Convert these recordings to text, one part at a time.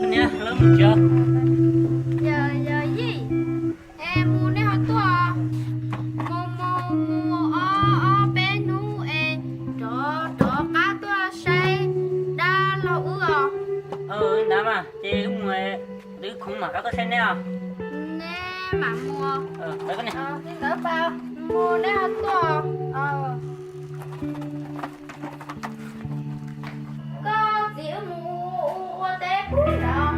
Niam, lawv mus tsev. Yawm, yawm yij, es mus nej ho tuaj. Mus mus mus ob ob peb hnub es rov rov qab tuaj saib dab laug wb os. Ntawd mas ces wb mus, wb khoov mam rov qab tuaj saib neb os. Neb mam mus. Mus nej ho tuaj. Koj txiv, wb mus ua teb pub ntawd.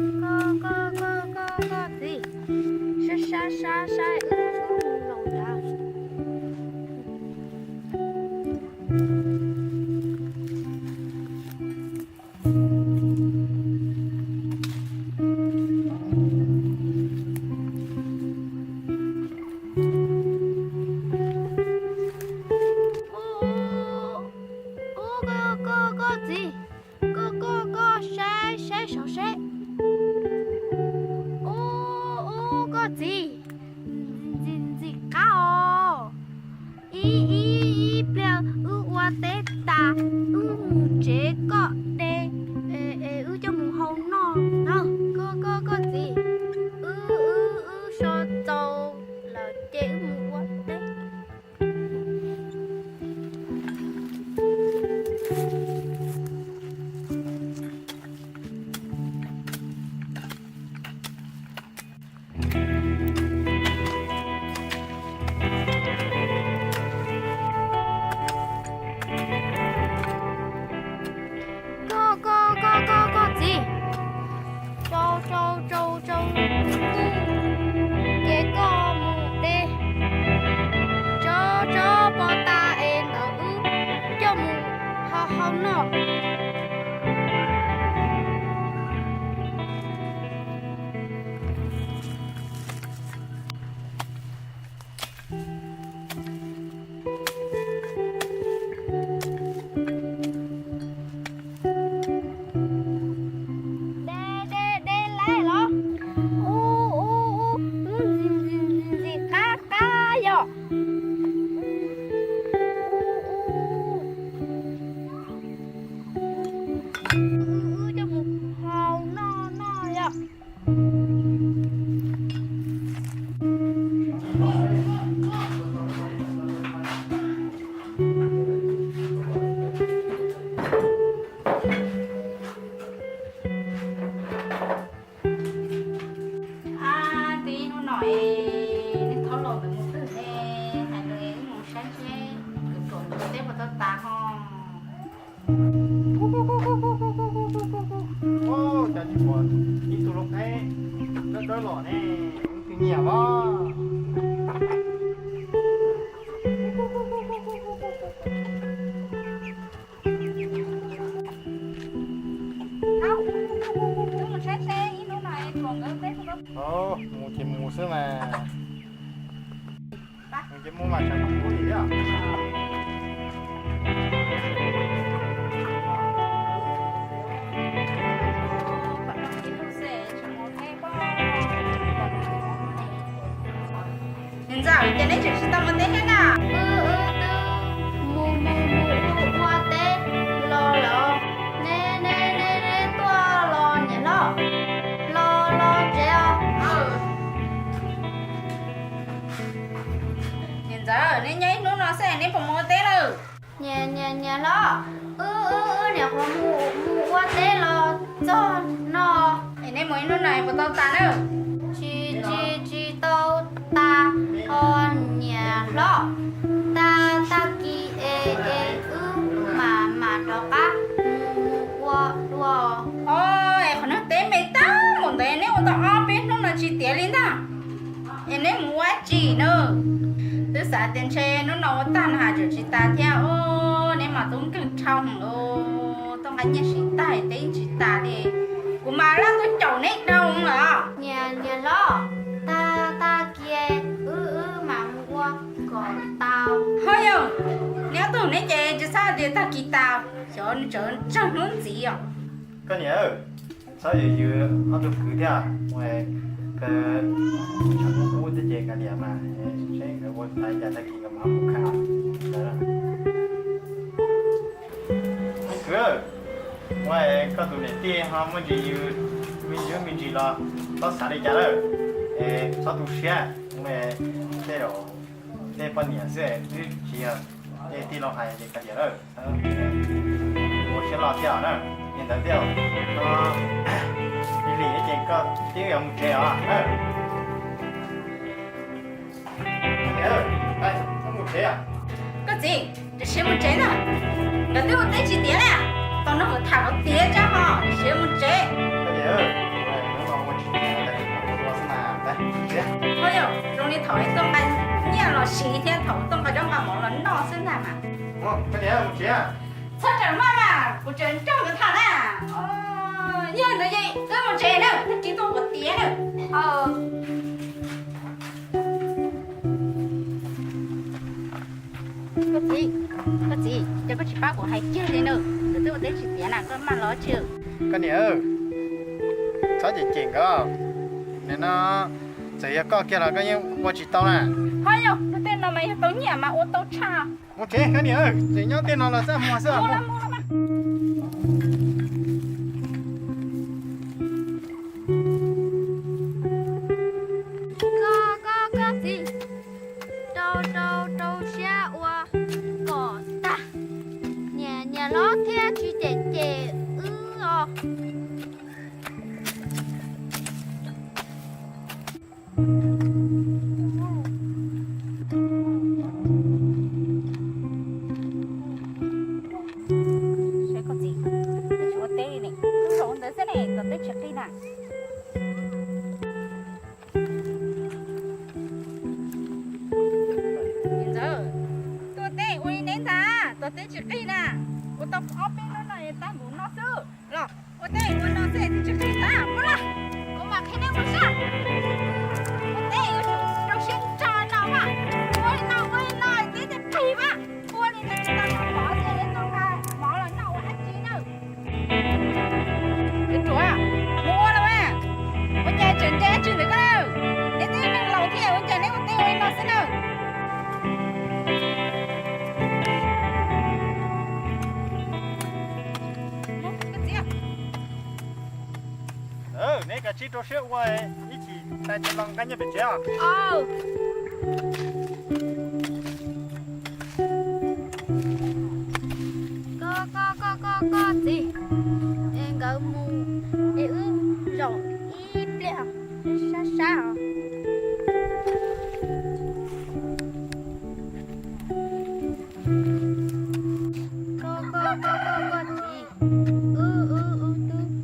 Koj, koj, koj, koj txiv, saib saib saib saib wb, wb mus los nrad. Ub, ub, koj, koj, koj txiv, koj, koj, koj saib saib saud seb. Ub, ub, koj txiv, ntxim, ntxim qab os. Ib, ib, ib pliag wb ua teb tas, wb mus tsev koj de, es wb coj mus hau noj na. Koj, koj, koj txiv, wb, wb, wb so txaus lawm ces wb mus ua teb. Koj, koj, koj, koj, koj txiv, tsau, tsau, tsau, tsau, ces koj mus de tsob, tsob pov tas es ntawd wb coj mus hau hau noj. De, de, de laib los? Ub, ub, ub, ntxim, ntxim, ntxim qab qab yog. Wb coj mus hau noj noj yog. Ab, twb ib hnub no es nej thaub laus ntawd mus twg ne? Hais rau wb mus saib seb kawm kawm ntawv teb puas tau tas ho. Ub, cas tsis pom ib tug lau qaib dawb dawb los ne, wb twb nyiam os. Mus ces mus xwb mas. Ces mus mas tsam kuv li. Niam ntxawm, ces neb tseem tsis tau mus teb thiab na? Wb, wb twb mus mus mus ua teb los lawm. Neb, neb, neb, neb tuaj los niam hlob, los los tsev os. Niam ntxawm, neb nyob ib hnub no xwb neb puas mus ua teb lawm? Niam, niam, niam hlob, wb, wb, wb niam qhuav mus, mus ua teb los txog no. Es neb mus ib hnub no puas tau tas na? Tsis, tsis, tsis tau Tag tag kis es es wb mam mam rov qab mus ua dua. Os, es qhov no teb me tag npaum ntawd neb ua tau ob peb hnub no tsis tiav li ntag. Es neb mus ua dab tsi na? Twb xav tias ntshe hnub no ua tag no has tseem tsis tas thiab os, neb mas tub nkeeg dhau lawm, tuaj nqa nyiaj siv tag teb tsis tas li. Kuv mas laj tuaj caum neb dhau los. Niam, niam hlob, tag tag kis wb wb mam mus ua kom tau. Ho yog, neb ob tug neb ces tsis txhob tias tag kis tas, xyov nws tseem tsawg hnub ntxiv os. Koj niam, txhob yws yws ob tug kwv thiab, ua tshav kub kub thiab ces kav liam mas, seb nkawd ua tag cas tag kis nkawd mam mus kheej. Kwv, ua koj tus niam tij ho muaj ntsis yws me ntsis me ntsis los txhob xav li cas lawm, es txhob tu siab, ua tej zaum tej poj niam xwb twb tsis yog tej tij laug hais ces kav liam lawm. Ua siab loj thiab na, li ntawd thiab no, lim ces koj twb yuav mus tsev os. Mus tsev. Koj txiv, rau siab mus tsev na. Nkawd twb ua teb tsis tiav li, tau nrog nkawd tham kom tiav tso ho, rau siab mus tsev. Ho yog zoo li thaum tuaj nqa nyiaj los siv thiab thaum tuaj nqa zaub nqa mov los noj xwb ntag mas. Txhob rawm maj mas kuv tseem nrog nkawd tham na. Yog ntawd ces wb mus tsev na, tag kis tuaj kom tiav na. Koj txiv, koj txiv, ces koj tsis pab kuv hais kiag li na, nkawd twb ua teb tsis tiav na, koj maj los tsi. Koj niam, txhob cem cem nkawd, nim no txawm yog koj kiag los koj yeej ua tsis tau na. Ho yog, ua tej no mas yog tau nyiaj mas ua tau tshaj. Mus tsev koj niam, tseem nyob tej no los txaj muag xwb. Koj, koj, koj txiv, rau, rau, rau siab ua kom tag. Niam, niam hlob thiaj tsis cem cem wb os. Saib koj txiv, tsis ua teb li ne, tub zaum ntawd xwb ne, tom teb tsis qij na. Ntxawm, tuaj teb ua li neb ntag, tom teb tsis qij na. Ua tau ob peb hnub no tag npaum no xwb los. Ua teb ua no xwb tsis qij tag, ua los. Kuv mam qhia nej ua sab. Ua teb rau siab ntso no mas. Ua li no ua li no teb tsis qij mas. Ua li no tsis tau mov ces yuav tau mov los noj ua dab tsi na. Ruam, mus ua los mas. Ua cas tseem nce dab tsi ntawm koj na? Neb twb neeg laus thiab ua cas neb ua teb ua li no xwb na? Neb kav tsij rau siab ua, ib chim tag ces los nqa nyiaj pem tsev os. Koj, koj, koj, koj, koj txiv, es nkawd mus es wb zaum ib pliag sab sab os. Koj, koj, koj, koj, koj txiv, wb, wb, wb twb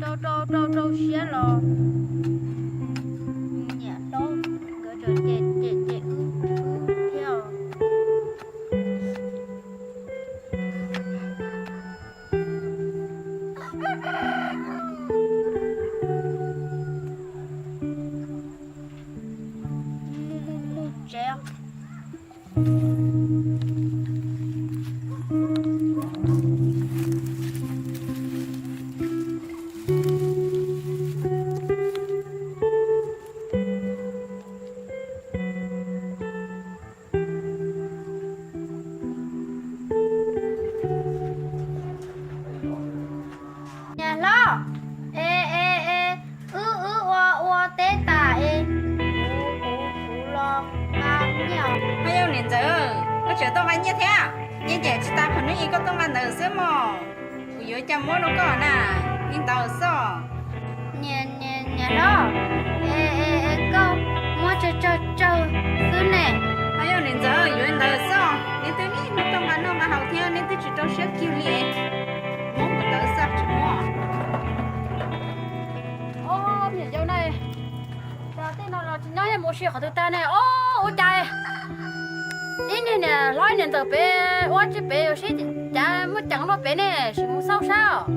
rau, rau, rau, rau siab los niam hlob nkawd tseem cem, cem, cem wb, wb thiab os. Mus, mus, mus tsev os. Niam hlob, es, es, es, wb, wb ua, ua teb tas es kuv, kuv, kuv los nqa nyiaj. Ho yog niam ntxawm, koj tseem tuaj nqa nyiaj thiab? Nyiaj ces tsis tas qhov hnub ib koj tuaj nqa ntawd xwb mog. Kuv yuav cas muab rau koj na, li ntawd xwb. Niam, niam, niam hlob, es, es, es koj muab tsawg tsawg tsawg xwb ne? Ho yog niam ntxawm, yuav Ntawd xwb, neb twb niaj hnub tuaj nqa noj nqa haus thiab neb twb tsis rau siab kiag li. Muab mus ntawd xwb tsis muab. Ob, me nyuam yau na, tej no los tsis nyob yeej mus ua si qhov twg tag ne. Ob, ua cas ib niag niam hlob niam ntxawm pem ua tsis pem ua si, cas muaj ceem luaj pem ne, sim mus xauj saib os.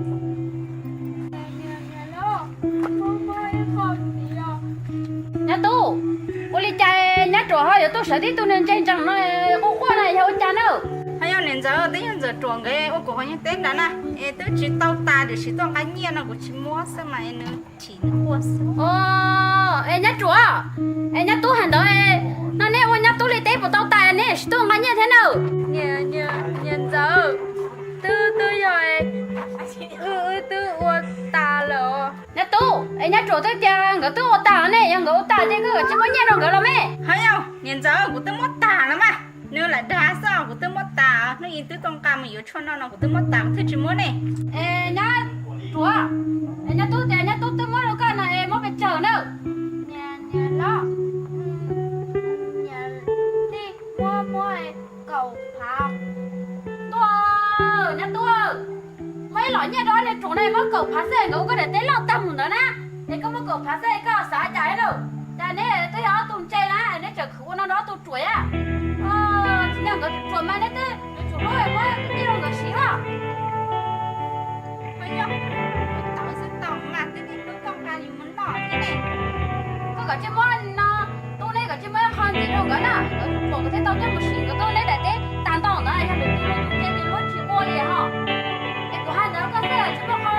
Nyab Tub, ua li cas Nyab Ruam ho yuav tuaj sawv tib tug niag ntseeg ntseeg no quaj quaj na yog ua cas na? Ho yog niam ntxawm, twb yog ntxawm Ruam nkawd ua kuv hauv yeeb teb nrad na, es twb tsis tau tas tiam sis tuaj nqa nyiaj no kuv tsis muab xwb mas es nws chim nws quaj xwb. Es Nyab Ruam, es Nyab Tub hais ntawd, no neb ua Nyab Tub li teb puas tau tas neb tsis tuaj nqa nyiaj thiab na? Niam ntxawm, twb twb yog wb wb twb ua tas lawm. Nyab Tub, es Nyab Ruam twb tias nkawd twb ua tas ne, yog nkawd ua tas ces koj tsis muab nyiaj rau nkawd los me? Ho yog niam ntxawm, kuv twb muab tas lawm mas, nws lam dag xwb, kuv twb muab tas, hnub ib twb tuaj nqa mus yuav tshuaj noj no kuv twb muab tas, kuv thiaj tsis muab ne. Es Nyab Ruam, es Nyab Tub tias Nyab Tub twb muab rau koj no es muab pes tsawg na? Niam hlob, niam tij muab muab kaum phav. Tuaj, Nyab Tub, muab ib los nyiaj rau ob niag ruam no muab kaum phav xwb, nkawd ua koj daim teb loj tag mus ntawd na, es koj muab kaum phav xwb koj xav cas thiab lauj? Cas neb twb yog ob tug ntse na neb tseem khwv ua no rau ob tug ruam yam. Tsis yog nkawd ruam mas neb twb yuav tsum hlub muab nyiaj rau nkawd siv os. Tau mas twb niaj hnub tuaj nqa yus mus noj thiab ne. Koj kom tsis muab no, tub neb kom tsis muab ib qho ntxiv rau nkawd na, nkawd ruam nkawd thiaj tau coj mus sim nkawd tub neb daim teb tag ntau ntawd, yog lwm tus los tus ntsej muag tsis ua li ho. Es kuv hais ntawd koj xwb tsis muaj qho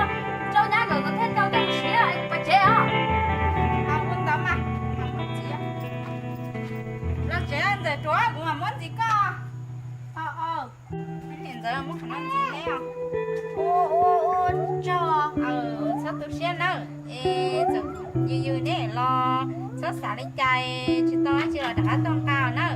rau nyab nkawd nkawd thiaj tau coj mus siv, es kuv pais tsev os. Ua ntawd mas, los tsev ntxawm Ruam, kuv mam muab ntxiv koj. Niam ntxawm muab qhov no ntxiv neb os. Ua ua ua tsaug, txhob tu siab nawb, es txawm yws yws neb los txhob xav li cas, tsis tau dab tsi los rov qab tuaj nqa na.